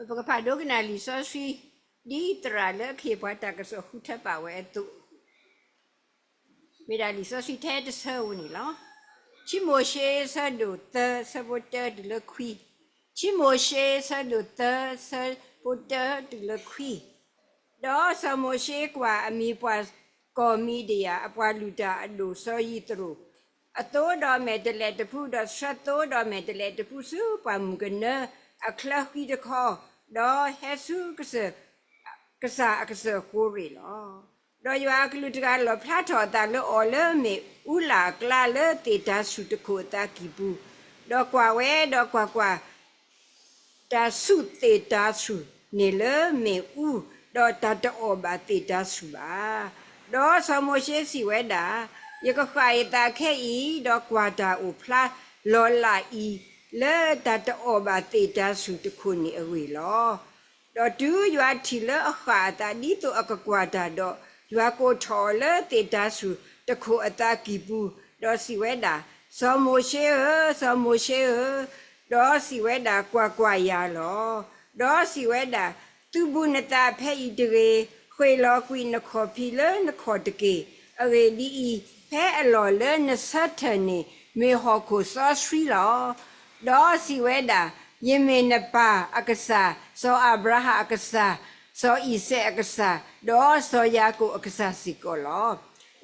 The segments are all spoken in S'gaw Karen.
ပကဖးဒိကနၣ်လံာ်စီဆှံ ဒ်သရၣ်လၢအခ့အပှၤတၢ်ကစီၣ်ဃုထၢပာ်ဝဲအသိး, မ့ၢ်ဒၣ်လံာ်စီဆှံထဲတဆၢဧိၤန့ၣ်လီၤ. ခံမိၤၡ့ ဆၢဒိၣ်သၢ ဆၢဖိတၢတုၤလၢခွံ, ခံမိၤၡ့ ဆၢဒိၣ်သၢ ဆၢဖိတၢတုၤလၢခွံ. ဒီးစီၤမိၤၡ့ကွၢ်အမံၤပှၢ်ကီၢ်မံၤဒယၣ် အပှၤလုၢ်တၢ်အဒိၣ်စီၤယံးသရိၤ အသိဒီးမဲာ်တဲးလဲးတဖု, ဒီးဆှၢသိဒီးမဲာ်တဲးလဲးတဖုဆူပှၢ်မုၢ်ကနၢ အချၢဃံတခီ, ဒီးဟဲဆူ ကစၢ်အကစၢၢ်ဃိရ့ၣ်လီၤ. ဒီးယွၤအကလူးတဂၤလီၣ်ဖျါထီၣ်အသးလၢအီၤလၢမ့ၣ်အူလၢ်အကျါ လၢသ့ၣ်တၤဆူၣ်တခိၣ်အသးကံၢ်ပူၤ, ဒီးကွၢ်ဝဲ, ဒီးကွၢ်ကွၢ်, တၢ်ဆူၣ်သ့ၣ်တၤဆူၣ်န့ၣ်လၢမ့ၣ်အူ, ဒီးတၢ်တအီၣ်ဘၣ်သ့ၣ်တၤဆူၣ်ဘၣ်. ဒီးစီၤမိၤၡ့စံးဝဲဒၣ်, ယကဃၣ်ယသးခဲအံၤ, ဒီးကွၢ်တၢ်အိၣ်ဖျါလီၤလးအံၤ လၢတၢ်တအီၣ်ဘၣ်သ့ၣ်တၤဆူၣ်တခိၣ်န့ၣ်အဂ့ၢ်လီၤ. ဒီးတုၤယွၤထံၣ်လၢအဃၣ်အသးဒ်သိးအကကွၢ်တၢ်ဒီး, ယွၤကိးထီၣ်အီၤလၢသ့ၣ်တၤဆူၣ်တခိၣ်အသးကံၢ်ပူၤ, ဒီးစံးဝဲဒၣ်, စီၤမိၤၡ့ဧၢ, စီၤမိၤၡ့ဧၢ. ဒီးစံးဝဲဒၣ်, ကွၢ်ကွၢ်, ယၤလီၤ. ဒီးစံးဝဲဒၣ်, သုးဘူးနသးဖဲအံၤတဂ့ၤ, ဃ့ၢ်လီၤကွံာ်နခီၣ်ဖံးလၢနခီၣ်တက့ၢ်. အဂ့ၢ်ဒ်အံၤ, ဖဲအလီၢ်လၢနဆၢထၢၣ်န့ၣ် မ့ၢ်ဟီၣ်ခိၣ်စီဆှံလီၤ. ဒီးစံးဝဲဒၣ်, ယမ့ၢ်နပၢ်အကစၢ်, စီၤအၤဘြၤဟၣ်အကစၢ်, စီၤအံၤစဲးအကစၢ်, ဒီးစီၤယၤကိာ်အကစၢ်စ့ၢ်ကီးလီၤ.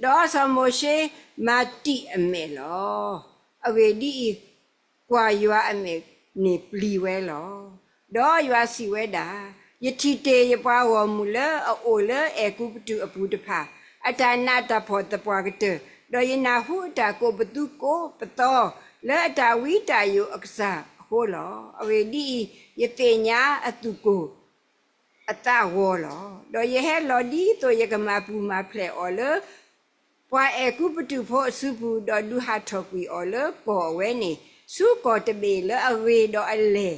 ဒီးစီၤမိၤၡ့မၤတံာ်အမဲာ်လီၤ. အဂ့ၢ်ဒ်အံၤ, ကွၢ်ယွၤအမဲာ်န့ၣ်ပျံၤဝဲလီၤ. ဒီးယွၤစံးဝဲဒၣ်, ယထံၣ်တ့ၢ်ယပှၤဂီၢ်မုၢ်လၢအအိၣ်လၢအဲၤကူပတူးအပူၤတဖၣ် အတၢ်နးတၢ်ဖှီၣ်သပှၢ်ကတၢၢ်, ဒီးယနၢ်ဟူအတၢ်ကိးပသူကိးပသီ လၢအတၢ်ဝံတၢ်ယိးအကစၢ်အဃိလီၤ. အဂ့ၢ်ဒ်အံၤ, ယသ့ၣ်ညါအသူၣ်ကိၢ် အသးဂီၤလီၤ. ဒီးယဟဲလီၤဒ်သိးယကမၤပူၤမၤဖျဲးအီၤလၢ ပှၤအဲၤကူပတူးဖိအစုပူၤ, ဒီးဒုးဟးထီၣ်ကွံာ်အီၤလၢကီၢ်အဝဲန့ၣ်, ဆူကီၢ်တဘ့ၣ်လၢအဂ့ၤဒီးအလဲၢ်,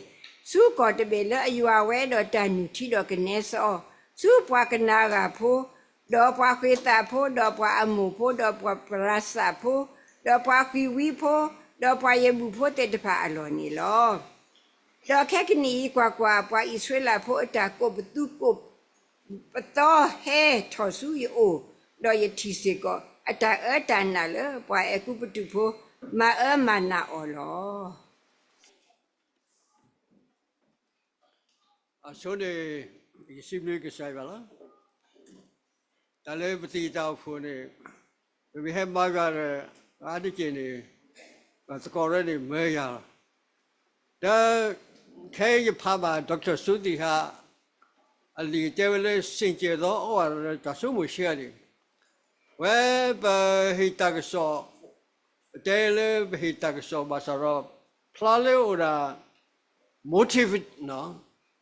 ဆူကီၢ်တဘ့ၣ်လၢအယွၤဝဲဒီးတၢ်နုၢ်ထံဒီးကနဲစီ, ဆူပှၤကနၤဂၤဖိ ဒီးပှၤဃ့ၤသးဖိ, ဒီးပှၤအမိၣ်ဖိ, ဒီးပှၤပရၤစးဖိ, ဒီးပှၤဃံၤဝံဖိ, ဒီးပှၤယဘူၣ်ဖိသ့ၣ်တဖၣ်အလီၢ်န့ၣ်လီၤ. ဒီးခဲကနံၣ်အံၤ, ကွၢ်ကွၢ်, ပှၤအံၣ်စရ့လးဖိအတၢ်ကိးပသူကိးပသီဟဲထီၣ်ဆူယအိၣ်, ဒီးယထံၣ်စ့ၢ်ကီး အတၢ်အၢတၢ်နးလၢပှၤအဲၤကူပတူးဖိ မၤအၢမၤနးအီၤလီၤ. အဆိန့ၣ် ယစံးဘျုးကစၢ်ယွၤလီၤ. တၢ်လၢပသံၣ်တၢ်အိၣ်ဖှိၣ်န့ၣ်, ပမ့ၢ်ဟဲမၤယွၤဒီး အါတက့ၢ်န့ၣ် ပသကိးရဲၣ်န့ၣ်မၢယၤလီၤ. ဒီး ခဲအံၤယဖးဘၣ် ဒီကထၢၣ်စူသံၣ်ဟါ အလံာ်တဲဝဲလၢ စင်ကြယ်သော အဝဲတၢ်ဆိကမိၣ်ရှဲဂၤန့ၣ်, ဝဲပဟ့ၣ်တၢ်ကစီၣ်, ပတဲလၢပဟ့ၣ်တၢ်ကစီၣ်ဘၣ်ဆၣ်ဒီး ဖျါလၢအိၣ်ဒၣ် motivation,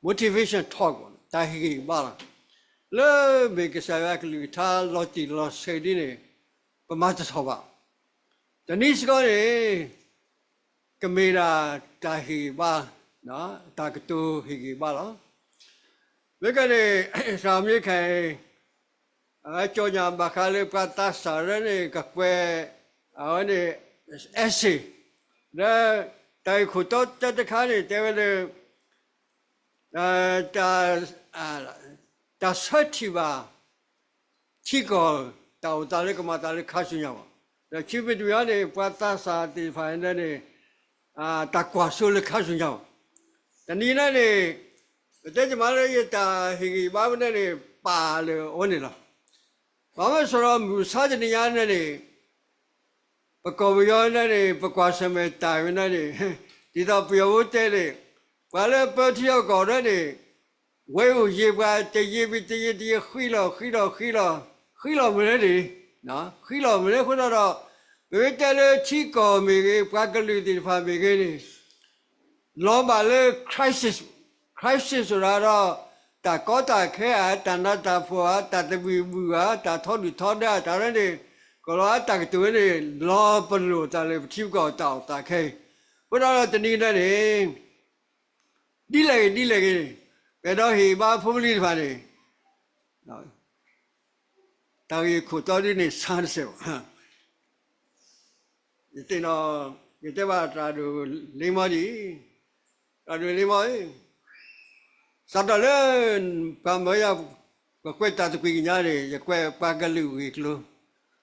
motivation talk တၢ်ဟ့ၣ်ဂံၢ်ဘါလီၤ. လၢမ့ၢ်ကစၢ်ယွၤအကလုၢ်ကထါလီၤတံၢ်လီၤဆဲးဒ်န့ၣ် ပမၤတထီၣ်ဘၣ်. တနံၤစ့ၢ်ကီးန့ၣ် ကမ့ၢ်ဒၣ်တၢ်ဟ့ၣ်ဂံၢ်ဘါ, တၢ်ကတိၤဟ့ၣ်ဂံၢ်ဘါလီၤ. မ့ၢ်ကန့ၣ် စမ့ၢ်ခဲအံၤ အဝဲကၠီညါဘၣ်ဃးလၢပှၤသးစၢ်လၢန့ၣ် ကကွဲး အဝဲန့ၣ် essay လၢ တၢ်ဂ့ၢ်ခိၣ်တီတၢတခါန့ၣ် တဲဝဲလၢ တၢ်ဆၢထံၣ်ဘၣ် ထံကီၢ်တၢ်အိၣ်သးလၢကမၤသးလၢခါဆူညါဘၣ်. ဒီးခံမံၤတမံၤအံၤန့ၣ် ပှၤသးစၢ်သ့ၣ်တဖၣ်န့ၣ် တၢ်ကွၢ်စိလၢခါဆူညါဘၣ်. တနံၤန့ၣ်န့ၣ် ပတဲတမံၤလၢယတၢ်ဟ့ၣ်ဂံၢ်ဘါဝဲန့ၣ်န့ၣ် ပာ်လၢအဝဲန့ၣ်လီၤ. ဘၣ်မနုၤအဃိဒီး မုၢ်ဆါတနံၤညါန့ၣ်န့ၣ် ပကီၢ်ပယီၤန့ၣ်န့ၣ် ပကွၢ်ဆၢၣ်မဲာ်တၢ်ဝဲန့ၣ်န့ၣ် ဒ်သိးပယီၤဖိတဲန့ၣ် ပှၤလၢပၢထံအီကီၢ်န့ၣ်န့ၣ် ဝဲအိၣ်ယံၤပှၤတယံၤဘၣ်တယံၤတယံၤ ဃံလီၤဃံလီၤဃံလီၤ ဃံလီၤမနုၤန့ၣ်, ဃံလီၤမနုၤအဃိဒီး ပမ့ၢ်တဲလၢထံကီၢ်မ့ၢ်ဂ့ၤ ပှၤကလုာ်သ့ၣ်တဖၣ်မ့ၢ်ဂ့ၤန့ၣ် လီၤဘၣ်လၢ crisis, crisis ဆိုတာတော့ တၢ်ကီတၢ်ခဲဧါ, တၢ်နးတၢ်ဖှီၣ်ဧါ, တၢ်သဘံၣ်ဘုၣ်ဧါ, တၢ်ထီဒုၣ်ထီဒါ တၢ်ရဲၣ်န့ၣ် ကလီၤအါတၢ်ကတိၤဝဲန့ၣ် လီၤပလိာ်သးလၢပထံပကီၢ်တၢ်အိၣ်သးခဲအံၤ. အဃိဒီးတနံၤညါန့ၣ် ဒ်လဲၣ်ဂ့ၤဒ်လဲၣ်ဂ့ၤန့ၣ် ပအဲၣ်ဒိးဟ့ၣ်ဘါဖိပလံၤတဖၣ်န့ၣ် တၢ်ဂ့ၢ်ခိၣ်တီဒ်န့ၣ် ဆါတစဲးဘၣ်. ယသ့ၣ်နီၣ်, ယတဲဘၣ်တၢ်ဒိၣ်လ့မီဒ်အံၤ, တၢ်ဒိၣ်လ့မီအံၤ, စးထီၣ်လၢ ပှၤမၢယၤ ပကွဲးတၢ်သကွံာ်ကညးန့ၣ် ယကွဲးပှၤကလုာ်ဂ့ၢ်ကျိၤ,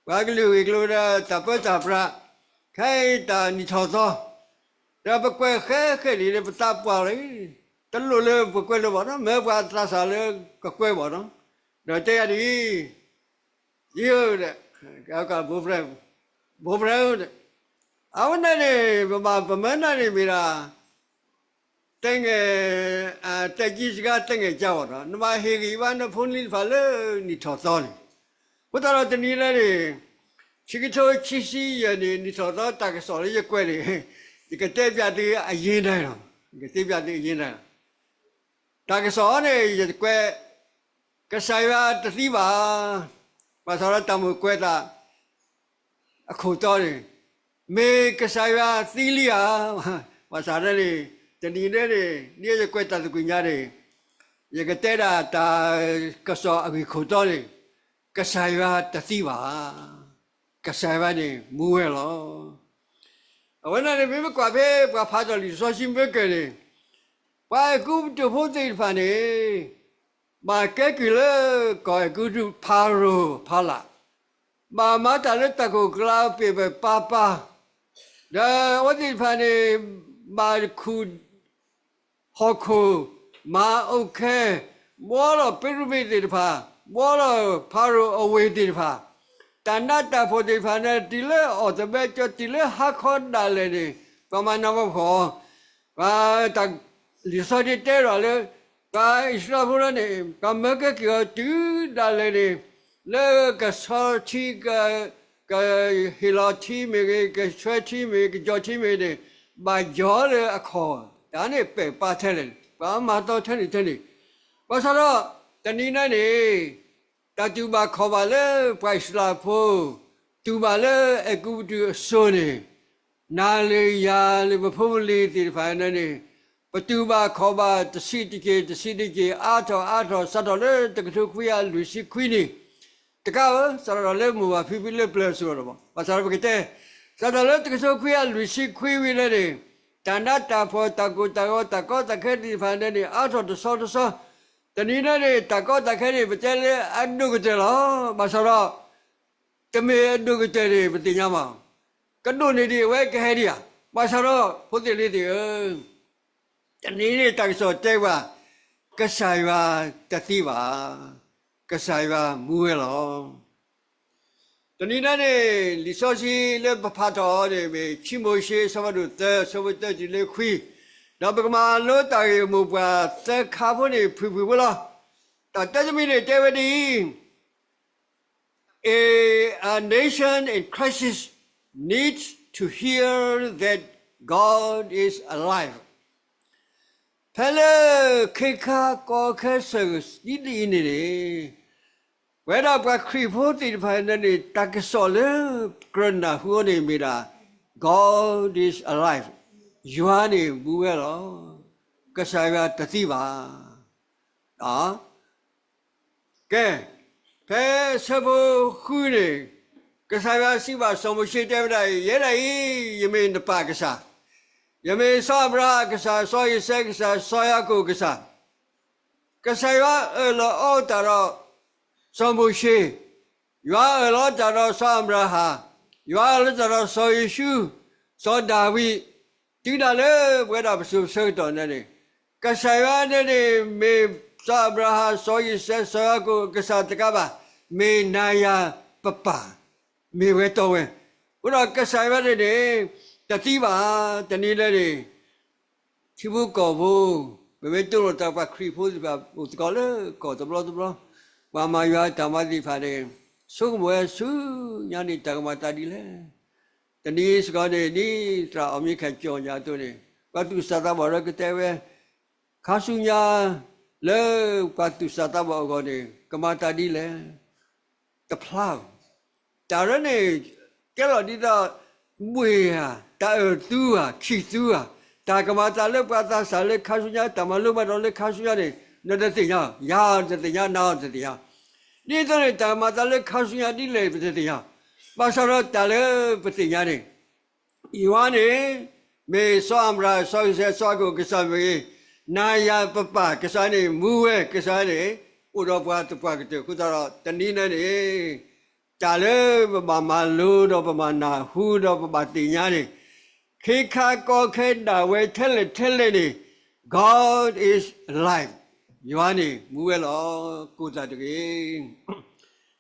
ပှၤကလုာ်ဂ့ၢ်ကျိၤဒီးတၢ်ပၢတၢ်ပြး, ခဲအံၤတၢ်နံၣ်ထီၣ်သီ, ဒီးပကွဲးဃဲဃဲလံန့ၣ် ပသးပှၢ်လံ, တလိၣ်လၢပကွဲးလၢၤဘၣ်နီၤ, မ့ၢ်ပှၤသးစၢ်လၢကကွဲးဘၣ်နီၤ, ဒီးတဲယၤဒ်အံၤ, ယဧၢ, ဘိဖရဲ, ဘိဖရဲဧၢ, အဝဲန့ၣ်န့ၣ် ပဘၣ်ပမၢနၤန့ၣ်မ့ၢ်ဒၣ် တဲငဲၢ်, တဲကံစကါတဲငဲၢ်ကါဘၣ်ဒီး နဘၣ်ဟ့ၣ်ဂံၢ်ဘါနဖိနလံၤတဖၣ်လၢနံၣ်ထီၣ်သီန့ၣ်, အဃိသတးဒီးတနံၤလၢန့ၣ်, ခံကထိခံဆံယဲၢ်နံၣ် နံၣ်ထီၣ်သီတၢ်ကစီၣ်လၢယကွဲးန့ၣ်, ယကတဲပျးသုအရင်းဒၣ်လီၤ, ယကတဲပျးသုအရင်းဒၣ်လီၤ. တၢ်ကစီၣ်အံၤန့ၣ် ယကွဲး, ကစၢ်ယွၤတသံဘၣ်, ဘၣ်ဆၣ်ဒီးတၢ်မိၣ်ကွဲးသး အခိၣ်တီန့ၣ်, မ့ၢ်ကစၢ်ယွၤသံလံဧါ, ဘၣ်ဆၣ်ဒ်န့ၣ်, တနံၤန့ၣ်န့ၣ် ဒ်ယကွဲးတၢ်သကွံာ်ညါန့ၣ်, ယကတဲဒၣ်တၢ်ကစီၣ်အဂ့ၢ်ခိၣ်တီန့ၣ်, ကစၢ်ယွၤတသံဘၣ်, ကစၢ်ယွၤန့ၣ်မူဝဲလီၤ. အဝဲန့ၣ်န့ၣ် မ့ၢ်ပကွၢ်ဖဲပှၤဖးထီၣ်လံာ်စီဆှံမ့ၢ်ကၢၢ်န့ၣ်, ပှၤအဲၤကူပတူးဖိသ့ၣ်တဖၣ်န့ၣ် ဘၣ်ကဲကုၢ်လၢကီၢ်အဲၤကူပတူးဖၤရိၤဖီလာ်, ဘၣ်မၤတၢ်လၢတၢ်ခိၣ်ကျါပ့ၢ်ပပၤပၤ, ဒီးအဝဲသ့ၣ်တဖၣ်န့ၣ် ဘၣ်ခူၣ်ဟီၣ်ခိၣ်, မၤအီၣ်ခဲ, ဘှီလီၤပ့ရူမ့ၣ်သ့ၣ်တဖၣ်, ဘှီလီၤဖၤရိၤအဝ့ၢ်သ့ၣ်တဖၣ်, တၢ်နးတၢ်ဖှီၣ်သ့ၣ်တဖၣ်န့ၣ် တုၤလၢအီၣ်သဘဲကၠီ တုၤလၢဟါခီဒၣ်လဲာ်န့ၣ်, ပှၤမၤနးမၤဖှီၣ် ပှၤတၢ်လံာ်စီဆှံတဲဒီးလၢ ပှၤအံၣ်စရ့လးဖိန့ၣ် ပှၤမၢကဲကုၢ်အီၤတုၤဒၣ်လဲာ်န့ၣ်, လၢကဆီထံ, ကဟ့ၣ်လီၤထံမ့ၢ်ဂ့ၤ, ကဆွဲထံမ့ၢ်ဂ့ၤ, ကယီၤထံမ့ၢ်ဂ့ၤန့ၣ်, ဘၣ်ယီၤလၢအခီၣ်, တၢ်န့ၣ်ပဲာ်ပၢ်ထဲလဲၣ်, ပှၤမၤသီထဲန့ၣ်ထဲန့ၣ်, ဘၣ်ဆၣ်ဒီး တနံၤန့ၣ်န့ၣ် တၢ်တူၢ်ဘၣ်ခီၣ်ဘၣ်လၢပှၤအံၣ်စရ့လးဖိ, တူၢ်ဘၣ်လၢအဲၤကူပတူးအစိၤန့ၣ်, နၤလၢယၤလၢပဖိပလံၤသ့ၣ်တဖၣ်န့ၣ်န့ၣ်, ပတူၢ်ဘၣ်ခီၣ်ဘၣ်တဆံးတက့ၢ် တဆံးတက့ၢ် အါထီၣ်အါထီၣ် စးထီၣ်လၢတကထိခွံကယၤလွံၢ်ဆံခွံနံၣ်, တကးဧၢ, စးထီၣ်လၢမိၢ်ပၢ်ဖံဖုလၢပျၢၤအစိၤဒီး ဘၣ်ဆၣ်ဒီးပကတဲ, စးထီၣ်လၢတကထိခွံကယၤလွံၢ်ဆံခွံဝံၤန့ၣ်န့ၣ်, တၢ်နးတၢ်ဖှီၣ် တၢ်ကိၢ်တၢ်ဂီၤ တၢ်ကီတၢ်ခဲသ့ၣ်တဖၣ်န့ၣ်န့ၣ် အါထီၣ်တဆီတဆီ, တနံၤန့ၣ်န့ၣ် တၢ်ကီတၢ်ခဲန့ၣ် ပတဲလၢအဒိၣ်ကတၢၢ်လီၤ. ဘၣ်ဆၣ်ဒီး တမ့ၢ်အဒိၣ်ကတၢၢ်န့ၣ် ပသ့ၣ်ညါမး, ကဒိၣ်န့ၢ်ဒံးအဝဲကဟဲဒံးဧါ. ဘၣ်ဆၣ်ဒီး ဖိသ့ၣ်လံၤသ့ၣ်ဧၢ, တနံၤန့ၣ်တၢ်ကစီၣ်တဲပှၤ, ကစၢ်ယွၤတသံဘၣ်, ကစၢ်ယွၤမူဝဲလီၤ. တနံၤန့ၣ်န့ၣ် လံာ်စီဆှံလၢပဖးထီၣ်အီၤန့ၣ် မ့ၢ်ခံမိၤၡ့ အဆၢဖးဒိၣ်သၢ အဆၢဖိတၢတုၤလၢခွံ, ဒီးပကမၤလိတၢ်ဂ့ၢ်မိၢ်ပှၢ်သၢခါဖိန့ၣ် ဖုၣ်ဖုၣ်ဖိလီၤ. တၢ်တၢတမံၤန့ၣ်တဲဝဲဒ်အံၤ, A, a nation in crisis needs to hear that God is alive. ဖဲလၢခ့ခါကီခဲစၢၣ်ဒ်အံၤန့ၣ်န့ၣ်, ပဝဲဒၣ်ပှၤခရံာ်ဖိသ့ၣ်တဖၣ်န့ၣ်န့ၣ် တၢ်ကစီၣ်လၢကြၢးနၢ်ဟူအီၤန့ၣ်မ့ၢ်ဒၣ် God is alive, ယွၤန့ၣ်မူဝဲလီၤ. ကစၢ်ယွၤတသံဘၣ်. ကဲ, ဖဲဆၢဖိဃုန့ၣ်, ကစၢ်ယွၤစံးဘၣ်စီၤမိၤၡ့တဲဝဲဒၣ်အံၤ, ယဲဒၣ်အံၤ, ယမ့ၢ်နပၢ်ကစၢ်, ယမ့ၢ်စီၤအၤဘြၤဟၣ်ကစၢ်, စီၤအံၤစဲးကစၢ်, စီၤယၤကိာ်ကစၢ်. ကစၢ်ယွၤအၢၣ်လီၤအီတၢ်ဒီးစီၤမိၤၡ့, ယွၤအၢၣ်လီၤတၢ်ဒီးစီၤအၤဘြၤဟၣ်, ယွၤအၢၣ်လီၤတၢ်ဒီးစီၤယိၤၡူ, စီၤဒၤဝံး, တုၤဒၣ်လၢပဝဲဒၣ်ပစိၤဆၢကတီၢ်န့ၣ်န့ၣ်, ကစၢ်ယွၤန့ၣ်န့ၣ် မ့ၢ်စီၤအၤဘြၤဟၣ်, စီၤအံၤစဲး, စီၤယၤကိာ်ကစၢ်တကးဘၣ်, မ့ၢ်နၤယၤပပၢ်, မ့ၢ်ဝဲတီဝဲ. အဃိဒီးကစၢ်ယွၤန့ၣ်န့ၣ် တသံဘၣ်. တနံၤလၢန့ၣ် ထံဖိကီၢ်ဖိ, ပမ့ၢ်တိၢ်လိာ်တၢ်ပှၤခရံာ်ဖိသ့ၣ်တဖၣ်အိၣ်သကိးလၢကီၢ်တဘျီတဘျီ, ပှၤမၤယွၤအတၢ်မၤသ့ၣ်တဖၣ်န့ၣ် ဆိကမိၣ်ဝဲဆူညါန့ၣ် တၢ်ကမၤသးဒ်လဲၣ်. တနံၤစ့ၢ်ကီးန့ၣ် ဒ်သရၣ်အီၣ်မံခၣ်ကၠီၣ်ညါအသိးန့ၣ် ပှၤသူၣ်စၢ်သးဘီၣ်ဒီးကတဲဝဲ, ခါဆူညါလၢပှၤသူၣ်စၢ်သးဘီၣ်အဂီၢ်န့ၣ် ကမၤသးဒ်လဲၣ်. တဖျါဧါ. တၢ်ရၢန့ၣ် ကဲလီၤဒ်သိး ဘှ့ၣ်ဧါ, တၢ်အၢၣ်သူဧါ, ခံးသူဧါ, တၢ်ကမၤသးလၢပှၤသးစၢ်လၢခါဆူညါ, တၢ်မၤလိမၤဒိးလၢခါဆူညါန့ၣ် နတသ့ၣ်ညါ, ယၤတသ့ၣ်ညါ, နတသ့ၣ်ညါ. ဒ်သိးန့ၣ် တၢ်ကမၤသးလၢခါဆူညါဒ်လဲၣ် ပတသ့ၣ်ညါ. ဘၣ်ဆၣ်ဒီးတၢ်လၢပသ့ၣ်ညါန့ၣ် ယွၤန့ၣ် မ့ၢ်စီၤအၤဘြၤဟၣ်, စီၤအံၤစဲး, စီၤယၤကိာ်ကစၢ်မ့ၢ်ဂ့ၤ, နၤယၤပပၢ် ကစၢ်ယွၤန့ၣ် မူဝဲ ကစၢ်ယွၤန့ၣ် အိၣ်ဒီးပှၤသပှၢ်ကတၢၢ်အဃိသတးဒီး တနံၤညါန့ၣ် တၢ်လၢပဘၣ်မၤလိဒီးပဘၣ်မၤနၢ်ဟူဒီးပဘၣ်သ့ၣ်ညါန့ၣ် ခ့ခါကီခဲဒၣ်ဝဲထဲလဲၣ်ထဲလဲၣ်န့ၣ် God is alive, ယွၤန့ၣ်မူဝဲလီၤ. ကိၢ်သးတဂ့ၤ.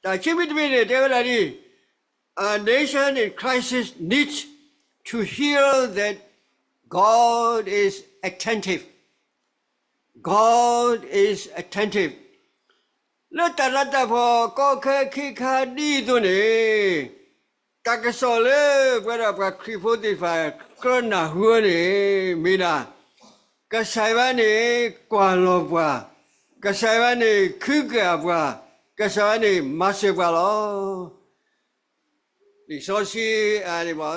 တၢ်ခံမံၤတမံၤန့ၣ် တဲဝဲဒၣ်ဒ် A nation in crisis needs to hear that God is attentive. God is attentive. လၢတၢ်နးတၢ်ဖှီၣ်ကီခဲခ့ခါဒ်သိးန့ၣ် တၢ်ကစီၣ်လၢပဝဲဒၣ်ပှၤခရံာ်ဖိသ့ၣ်တဖၣ်ကြၢးနၢ်ဟူန့ၣ် မ့ၢ်ဒၣ် ကစၢ်ယွၤန့ၣ်ကွၢ်လီၤပှၤ, ကစၢ်ယွၤန့ၣ်ခုကယာ်ပှၤ, ကစၢ်ယွၤန့ၣ်မၤစၢၤပှၤလီၤ. လံာ်စီဆှံ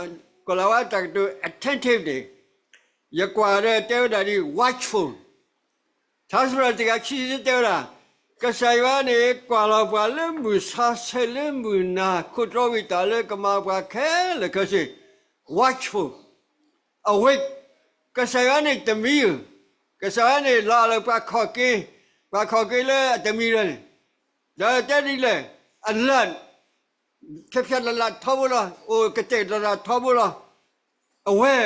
ကီၤလၤဝါတၢ်ကတိၤ attentive န့ၣ် ယကွၢ်ဒီးတဲဝဲဒၣ်ဒ် watchful. ထါစံးပတြၢၤတကယၤခံဆံ တဲဝဲဒၣ်, ကစၢ်ယွၤန့ၣ် ကွၢ်လီၤပှၤလၢမုၢ်ဆါဆဲးလၢမုၢ်နၤ ခိးတြီဝံၤတၢ်လၢကမၤပှၤခဲလၢာ်ခဲဆ့, watchful, awake. ကစၢ်ယွၤန့ၣ်တမံၤဧိၤ, ကစၢ်ယွၤန့ၣ်လီၤလၢပှၤခီၣ်က့ၤ, ပှၤခီၣ်က့ၤလၢအတမံၤလၢန့ၣ်, ဒီးတဲဒ်လဲၣ်, alert, ဖျါဖျါလၢ်လၢ်ထီဘိလီၤ, အိၣ်ကတဲာ်ကတီၤတၢ်ထီဘိလီၤ. အဝဲ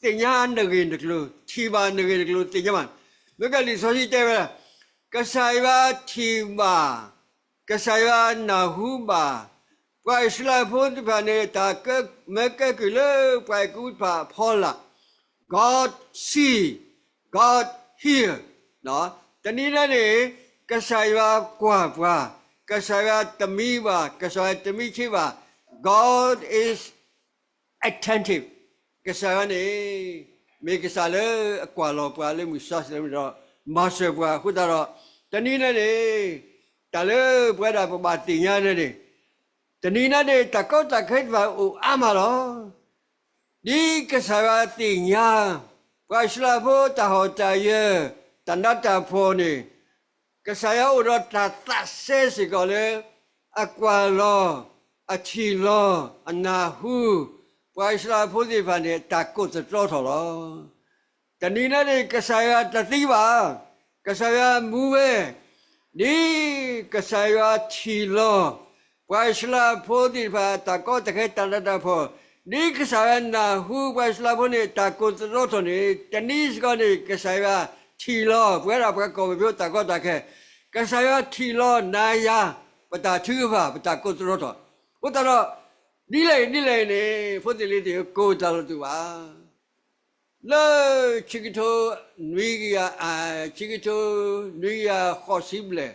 သ့ၣ်ညါနဂ့ၢ်နကျိၤ, ထံၣ်ဘၣ်နဂ့ၢ်နကျိၤသ့ၣ်ညါဘၣ်. မ့ၢ်ကလံာ်စီဆှံတဲဝဲဒၣ်, ကစၢ်ယွၤထံၣ်ဘၣ်, ကစၢ်ယွၤနၢ်ဟူဘၣ်, ပှၤအံၣ်စရ့လးဖိသ့ၣ်တဖၣ်န့ၣ် တၢ်ကမၢကဲကုၢ်လၢပှၤအဲၤကူပတူးတဖၣ်အဖီလာ်, God see, God hear. တနံၤညါန့ၣ် ကစၢ်ယွၤကွၢ်ပှၤ, ကစၢ်ယွၤတမံဘၣ်, ကစၢ်ယွၤတမံဆ့ဘၣ်, God is attentive. ကစၢ်ယွၤန့ၣ် မ့ၢ်ကစၢ်လၢအကွၢ်လီၤပှၤလၢမုၢ်ဆါဆဲးလၢမုၢ်နၤဒီး မၤစၢၤပှၤအဃိသတးဒီး တနံၤညါန့ၣ် တၢ်လၢပဝဲဒၣ်ပဘၣ်သ့ၣ်ညါန့ၣ် တနံၤညါန့ၣ် တၢ်ကီတၢ်ခဲသ့ၣ်တဖၣ်အိၣ်အါမးလီၤ. ဒ်ကစၢ်ယွၤသ့ၣ်ညါ ပှၤအံၣ်စရ့လးဖိတၢ်ဟီၣ်တၢ်ယၢၤ တၢ်နးတၢ်ဖှီၣ်န့ၣ် ကစၢ်ယွၤအိၣ်ဒီးတၢ်သးစဲစ့ၢ်ကီးလၢ အကွၢ်လီၤ, အထံၣ်လီၤ, အနၢ်ဟူ ပှၤအံၣ်စရ့လးဖိသ့ၣ်တဖၣ်န့ၣ် တၢ်ကိးသတြီထီၣ်လီၤ. တနံၤညါန့ၣ် ကစၢ်ယွၤတသံဘၣ်, ကစၢ်ယွၤမူဝဲ ဒ်ကစၢ်ယွၤထံၣ်လီၤ ပှၤအံၣ်စရ့လးဖိသ့ၣ်တဖၣ် တၢ်ကီတၢ်ခဲတၢ်နးတၢ်ဖှီၣ်, ဒ်ကစၢ်ယွၤနၢ်ဟူပှၤအံၣ်စရ့လးဖိန့ၣ် တၢ်ကိးသတြီထီၣ်န့ၣ် တနံၤစ့ၢ်ကီးန့ၣ် ကစၢ်ယွၤထံၣ်လီၤ ပဝဲဒၣ်ပှၤကီၢ်ပယီၤဖိတၢ်ကီတၢ်ခဲ, ကစၢ်ယွၤထံၣ်လီၤနၤယၤ ပတၢ်ထုကဖၣ် ပတၢ်ကိးသတြီထီၣ်, အဃိသတးဒီး ဒ်လဲၣ်ဒ်လဲၣ်န့ၣ် ဖိသ့ၣ်လံၤသ့ၣ်ဧၢ ကိးတၢ်လီၤတူာ်ဘၣ် လၢ ခံကထိနွံကယၤ, ခံကထိနွံကယၤဃိးဆံဘျဲၣ်,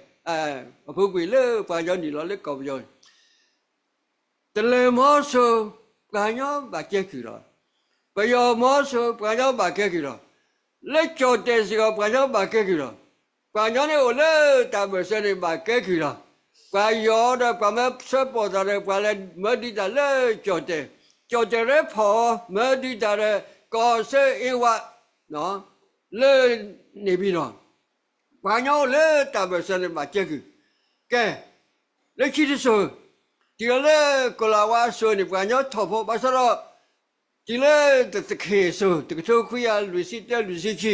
အပူၤကွံာ်လၢပှၤကညီနုာ်လီၤလၢကီၢ်ပယီၤန့ၣ်, တလဲၤမီၤစိၤ ပှၤကညီဘၣ်ကဲကုၢ်လီၤ. ပယီၤမီၤစိၤ ပှၤကညီဘၣ်ကဲကုၢ်လီၤ. လၢကၠီၣ်တဲၣ်စ့ၢ်ကီး ပှၤကညီဘၣ်ကဲကုၢ်လီၤ. ပှၤကညီန့ၣ်အိၣ်လၢတၢ်ဘၢၣ်စၢၤန့ၣ် ဘၣ်ကဲကုၢ်လီၤ. ပှၤယီၤဒီးပှၤမၢဆၢပိာ်သးဒီး ပှၤလဲၤမၢဒုးတၢ်လၢကၠီၣ်တဲၣ်, ကၠီၣ်တဲၣ်ရဲဖီၣ် မၢဒုးတၢ်ဒီး ကီၢ်စၢအ့ဝး လၢန့ၣ်ဘံၤနီၤ, ပှၤကညီအိၣ်လၢတၢ်ဘၢၣ်စၢၤန့ၣ် ဘၣ်ကဲကုၢ်, ကဲ, လၢခံတစိၤ, တုၤလီၤလၢကီၤလၤဝါအစိၤန့ၣ် ပှၤကညီထီၣ်ဖိ ဘၣ်ဆၣ်ဒီး တုၤလၢတသခ့ၣ်အစိၤ တကထိခွံကယၤလွံၢ်ဆံတၢ လွံၢ်ဆံခံ,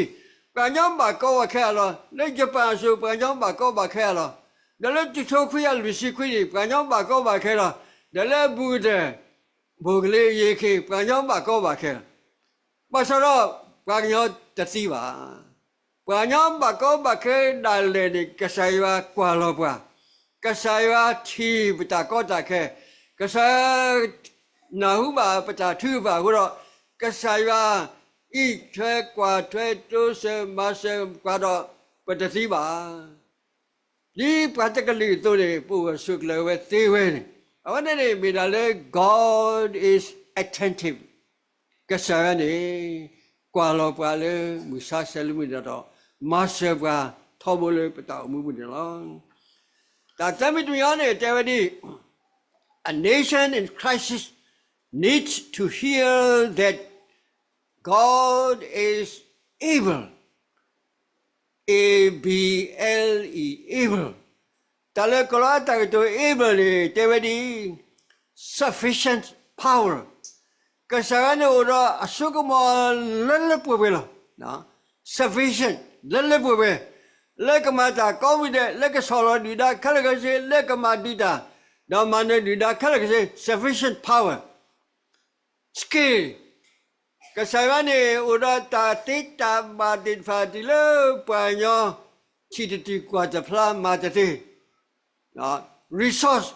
ပှၤကညီဘၣ်ကီဘၣ်ခဲအါလီၤ. လၢယပၣ်အစိၤ ပှၤကညီဘၣ်ကီဘၣ်ခဲအါလီၤ. ဒီးလၢတကထိခွံကယၤလွံၢ်ဆံခွံန့ၣ် ပှၤကညီဘၣ်ကီဘၣ်ခဲလီၤ. ဒီးလၢဘူၣ်ကတၢၢ် ဘိၣ်ကလ့ယ့ၤခ့ၣ် ပှၤကညီဘၣ်ကီဘၣ်ခဲလီၤ. ဘၣ်ဆၣ်ဒီး ပှၤကညီတသံဘၣ်. ပှၤကညီဘၣ်ကီဘၣ်ခဲဒၣ်လဲာ်န့ၣ် ကစၢ်ယွၤကွၢ်လီၤပှၤ, ကစၢ်ယွၤထံၣ်ပတၢ်ကီတၢ်ခဲ, ကစၢ်ယွၤနၢ်ဟူဘၣ်ပတၢ်ထုကဖၣ်အဃိဒီး ကစၢ်ယွၤအံးထွဲကွၢ်ထွဲတိစၢၤမၤစၢၤပှၤဒီး ပတသံဘၣ်. ဒ်ပှၤတကလုာ်အသိးန့ၣ် ပအိၣ်ဂၢၢ်ဆိးကျၢၤဝဲသ့ဝဲန့ၣ် အဝဲန့ၣ်န့ၣ် မ့ၢ်ဒၣ်လၢ God is attentive, ကစၢ်ယွၤန့ၣ် ကွၢ်လီၤပှၤလၢမုၢ်ဆါဆဲးလၢမုၢ်နၤဒီး မၤစၢၤပှၤထီဘိလၢပတၢ်အိၣ်မူပူၤန့ၣ်လီၤ. တၢ်သၢမံၤတမံၤအံၤန့ၣ် တဲဝဲဒ် A nation in crisis needs to hear that God is able, A B L E, able. တၢ်လၢကီၤလၤဝါတၢ်ကတိၤ able န့ၣ် တဲဝဲဒ် sufficient power, ကစၢ်ယွၤန့ၣ်အိၣ်ဒီးအစိကမီၤလၢလၢပှဲၤပှဲၤလီၤ. sufficient, လၢလၢပှဲၤပှဲၤ, လၢကမၤတၢ်ကိးမံၤဒဲး, လၢကဆီၣ်လီၤဒုၣ်ဒါခဲလၢာ်ခဲဆ့, လၢကမၤဒုးတၢ်, ဒီးမၤနၢၤဒုၣ်ဒါခဲလၢာ်ခဲဆ့, sufficient power, skill, ကစၢ်ယွၤန့ၣ် အိၣ်ဒီးတၢ်သ့တၢ်ဘၣ်သ့ၣ်တဖၣ်တုၤလၢပှၤကညီ ထံၣ်တတုၤကွၢ်တဖျါမၤတသ့ resource,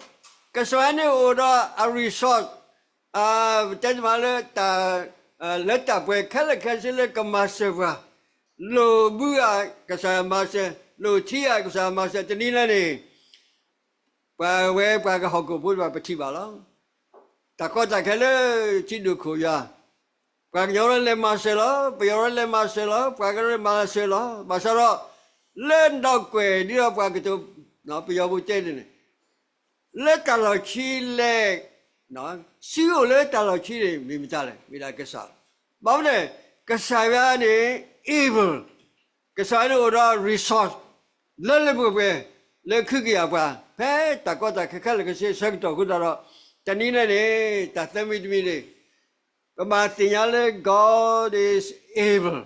ကစၢ်ယွၤန့ၣ်အိၣ်ဒီးအ resource, ပတဲတမံၤလၢ လၢတၢ်ပှဲၤခဲလၢာ်ခဲဆ့လၢကမၤစၢၤပှၤ, လိၣ်ဘုဧါ ကစၢ်ယွၤမၤစၢၤ, လိၣ်ထံဧါ ကစၢ်ယွၤမၤစၢၤ, တနံၤလၢန့ၣ် ပှၤဝဲပှၤကဟီၣ်ခိၣ်ဖိတဖၣ်ပထံၣ်ဘၣ်လီၤ. တၢ်ကီတၢ်ခဲလၢထံဒိၣ်ခိၣ်ယွၤ, ပှၤကညီလၢလဲၤမၤစၢၤလီၤ, ပယီၤလၢလဲၤမၤစၢၤလီၤ, ပှၤကညီလၢမၤစၢၤလီၤ, ဘၣ်ဆၣ်ဒီး လၢနီၢ်ကွဲၢ်ဒ်ဒီးပှၤကတိၤ, ပယီၤဖိတဲန့ၣ်န့ၣ် လၢတၢ်လီၢ်ခံလဲၣ်, စုအိၣ်လၢတၢ်လီၢ်ခံန့ၣ် မ့ၢ်မတၤလဲၣ်, မ့ၢ်ဒၣ်ကစၢ်လီၤ. ဘၣ်မနုၤလဲၣ်, ကစၢ်ယွၤန့ၣ် able, ကစၢ်ယွၤန့ၣ်အိၣ်ဒီး resource လၢလၢပှဲၤပှဲၤ လၢခုကယာ်ပှၤ ဖဲတၢ်ကီတၢ်ခဲခဲလၢာ်ခဲဆ့အဆၢကတီၢ်အဃိသတးဒီး တနံၤလၢန့ၣ် တၢ်သၢမံၤတမံၤန့ၣ် ပဘၣ်သ့ၣ်ညါလၢ God is able,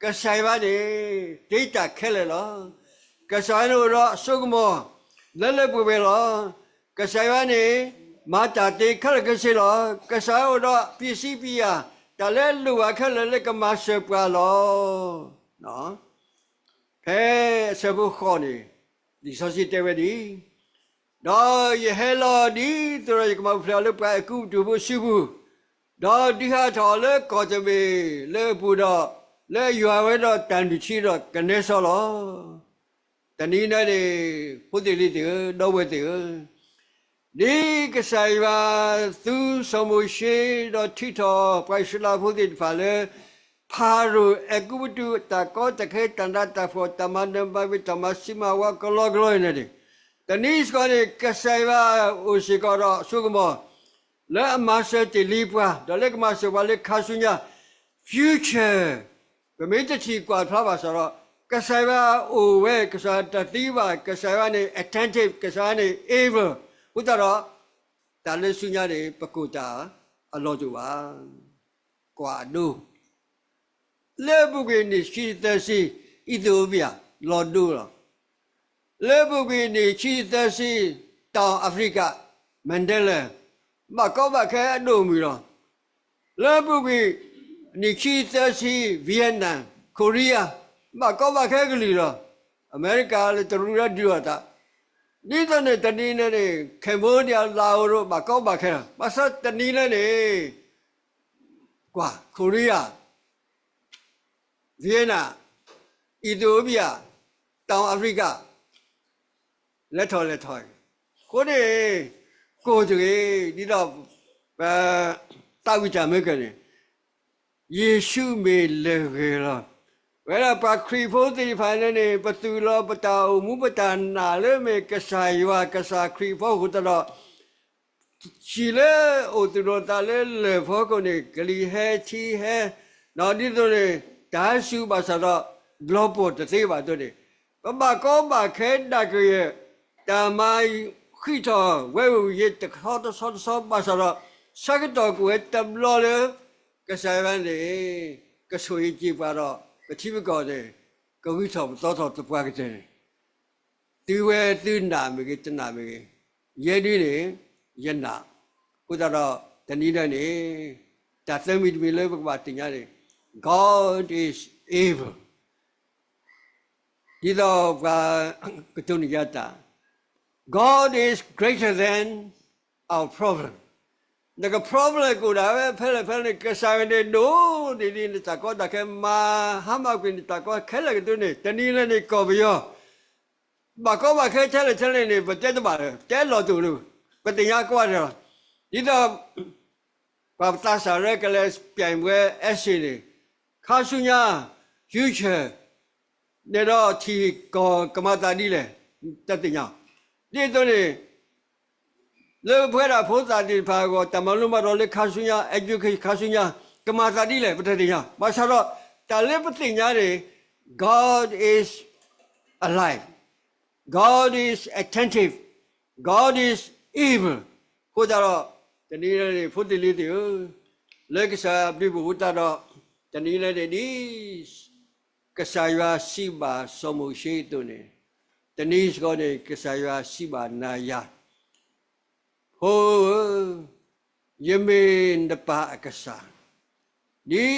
ကစၢ်ယွၤန့ၣ် သ့တၢ်ခဲလၢာ်လီၤ. ကစၢ်ယွၤန့ၣ်အိၣ်ဒီးအစိကမီၤ လၢလၢပှဲၤပှဲၤလီၤ. ကစၢ်ယွၤန့ၣ် မၤတၢ်သ့ခဲလၢာ်ခဲဆ့လီၤ. ကစၢ်ယွၤအိၣ်ဒီးပစ္စည်းပယၤ တၢ်လၢအလိၣ်ဘၣ်ခဲလၢာ်လၢကမၤစၢၤပှၤလီၤ. ဖဲအဆၢဖိဃိးန့ၣ် လံာ်စီဆှံတဲဝဲဒ်အံၤ, ဒီးယဟဲလီၤဒ်သိးဒီးယကမၤပူၤဖျဲးအီၤလၢပှၤအဲၤကူပတူးဖိအစုပူၤ, ဒီးဒုးဟးထီၣ်အီၤလၢကီၢ်တဘ့ၣ်လၢအပူၤဒီး လၢအယွၤဝဲဒီးတၢ်နုၢ်ထံဒီးကနဲစီလီၤ. တနံၤညါန့ၣ် ဖိသ့ၣ်လံၤသ့ၣ်ဧၢ, ဒီပုၢ်ဝဲၢ်သ့ၣ်ဧၢ, ဒ်ကစၢ်ယွၤသူစီၤမိၤၡ့ ဒီးထုးထီၣ်ပှၤအံၣ်စရ့လးဖိသ့ၣ်တဖၣ်လၢ ဖၤရိၤအဲၤကူပတူး တၢ်ကီတၢ်ခဲ တၢ်နးတၢ်ဖှီၣ် တၢ်မၤနၢၤမၤဝ့ၤ တၢ်မၤဆူးမၤဝါကလီကလီအံၤန့ၣ်န့ၣ်, တနံၤစ့ၢ်ကီးန့ၣ် ကစၢ်ယွၤအိၣ်စ့ၢ်ကီးဒီးအစိကမီၤ လၢအမၤစၢၤတ့ၢ်လံပှၤ ဒီးလၢကမၤစၢၤပှၤလၢခါဆူညါ future, ပမ့ၢ်တထံၣ်ကွၢ်ဖျါဘၣ်ဆၣ်ဒီး ကစၢ်ယွၤအိၣ်ဝဲ, ကစၢ်ယွၤတသံဘၣ်, ကစၢ်ယွၤန့ၣ် attentive, ကစၢ်ယွၤန့ၣ် able, အဃိသတးဒီး တၢ်လၢဆူညါန့ၣ် ပကိၢ်တၢ်အလီၢ်တအိၣ်ဘၣ်. ကွၢ်အဒိ လၢအပူၤကွံာ်နံၣ်ဆံသၢဆံ အံၣ်သိပံယၤ လီၤဒိလီၤ. လၢအပူၤကွံာ်နံၣ်ဆံသၢဆံ တီၢ်အၤဖရံကၤ Mandela ဘၣ်ကီဘၣ်ခဲအဒိၣ်အမုၢ်လီၤ. လၢအပူၤကွံာ်နံၣ်ဆံသၢဆံ Vietnam, Korea ဘၣ်ကီဘၣ်ခဲကလုာ်လီၤ. အမဲရကၤလၢတရူးလၢဒုးအီၤတၢ်, ဒ်သိးန့ၣ်တနံၤန့ၣ်န့ၣ် Cambodia, Laos ဘၣ်ကီဘၣ်ခဲလီၤ. ဘၣ်ဆၣ်တနံၤလၢန့ၣ် ကွၢ် Korea, Vietnam, Ethiopia, တီၢ်အၤဖရံကၤ လဲၤထီၣ်လဲၤထီၣ်, အဃိန့ၣ် ကိၢ်တဂ့ၤ, ဒ်သိး သးဝံၣ်တၢ်မ့ၢ်ကန့ၣ် ယ့ၣ်ၡူးမ့ၢ်လၢၢ်ဂ့ၤလီၤ. ဝဲဒၣ်ပှၤခရံာ်ဖိသ့ၣ်တဖၣ်န့ၣ်န့ၣ် ပသူၣ်လီၤပတၢ်အိၣ်မူပတၢ်နာ်လၢမ့ၢ်ကစၢ်ယွၤ ကစၢ်ခရံာ်ဖိအဃိသတးဒီး ဟံၣ်လၢအိၣ်သူၣ်လီၤသးလၢလၢၢ်ဖီခိၣ်န့ၣ် ကလံၤဟဲထံဟဲ, ဒ်သိးန့ၣ် တၢ်ဟဲစူၤဘၣ်ဆၣ်ဒီး ဘျီပိာ်တသ့ဘၣ်အသိးန့ၣ်, ပဘၣ်ကီဘၣ်ခဲဒၣ်ကယဲၢ် တၢ်မၤဃံးထီၣ်ဝဲဝ့ၢ်ယ့ၣ်တဆီတဆီတဆီဘၣ်ဆၣ်ဒီး ဆၢကတီၢ်ကအိၣ်ဝဲတဘျီလၢ ကစၢ်ယွၤန့ၣ် ကဆိၣ်ဂ့ၤစ့ၢ်ပှၤဒီး ပထံပကီၢ်န့ၣ် ကဂုၤထီၣ်ပသီထီၣ်သပှၢ်ကတၢၢ်န့ၣ် သုဝဲသုနာ်မ့ၢ်ဂ့ၤ တနာ်မ့ၢ်ဂ့ၤ, ယဲဒၣ်န့ၣ် ယနာ်, အဃိသတးဒီး တနံၤညါန့ၣ် တၢ်သၢမံၤတမံၤလၢပကဘၣ်သ့ၣ်ညါန့ၣ် God is able, ဒ်သိးပှၤကတိၤန့ၢ်ယၤတၢ်, God is greater than our problem. နက problem ကအိၣ်ဒၣ်ဝဲဖဲလဲၣ်ဖဲလဲၣ်န့ၣ် ကစၢ်ယွၤန့ၣ်ဒိၣ်ဒ်ဒ်နတၢ်ကီတၢ်ခဲ မၤဟါမၢ်ကွံာ်နတၢ်ကီခဲလၢာ်ကသ့န့ၣ် တနံၤညါန့ၣ် ကီၢ်ပယီၤ ဘၣ်ကီဘၣ်ခဲထဲလဲၣ်ထဲလဲၣ်န့ၣ် ပတဲတဘၣ်လၢၤ တဲလီၤတူာ်လၢၤ, ပသ့ၣ်ညါကွၢ်တၢ်လီၤ. ဒ်သိး ပှၤပသးစၢ်လၢကလဲၤ ပြိုင်ပွဲ essay န့ၣ် ခါဆူညါ future န့ၣ်ဒီးထံၣ်ကီၢ်ကမၤသးဒ်လဲၣ် တသ့ၣ်ညါ, ဒ်သိးန့ၣ် လၢပဝဲဒၣ်ဖိသၣ်သ့ၣ်တဖၣ်အဂီၢ် တၢ်မၤလိမၤဒိးလၢခါဆူညါ education ခါဆူညါ ကမၤသးဒ်လဲၣ် ပတသ့ၣ်ညါ, ဘၣ်ဆၣ်ဒီး တၢ်လၢပသ့ၣ်ညါန့ၣ် God is alive, God is attentive, God is able. အဃိသတးဒီး တနံၤညါန့ၣ် ဖိသ့ၣ်လံၤသ့ၣ်ဧၢ, လၢကစၢ်ယွၤဘျုးပအိၣ်အဃိသတးဒီး တနံၤညါန့ၣ်ဒ် ကစၢ်ယွၤစံးဘၣ်စီၤမိၤၡ့အသိးန့ၣ်, တနံၤစ့ၢ်ကီးန့ၣ် ကစၢ်ယွၤစံးဘၣ်နၤယၤ, ဖိဧၢ, ယမ့ၢ်နပၢ်အကစၢ်, ဒ်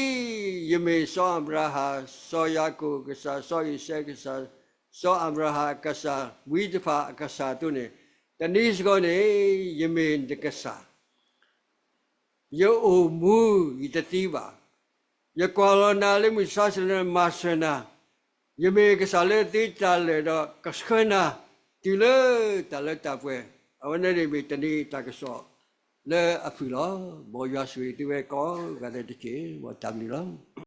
ယမ့ၢ်စီၤအၤဘြၤဟၣ်, စီၤယၤကိာ်အကစၢ်, စီၤအံၤစဲးအကစၢ်, စီၤအၤဘြၤဟၣ်အကစၢ်, ဝံတဖၣ်အကစၢ်အသိးန့ၣ်, တနံၤစ့ၢ်ကီးန့ၣ် ယမ့ၢ်နကစၢ် ယအိၣ်မူယတသံဘၣ်. ယကွၢ်လီၤနၤလၢမုၢ်ဆါဆၢလၢမၤစၢၤနၤ, ယမ့ၢ်ကစၢ်လၢသ့တၢ်လၢာ်ဒီးကဆှၢနၤ တုၤလၢတၢ်လၢတၢ်ပှဲၤ, အဝဲန့ၣ်န့ၣ်မ့ၢ်တနံၤတၢ်ကစီၣ်လၢအဖုၣ်လီၤ. မ်ယွၤဆိၣ်ဂ့ၤသုဝဲကိးဂၤဒဲးတက့ၢ်. မ်တၢ်ဘျုးလီၤ.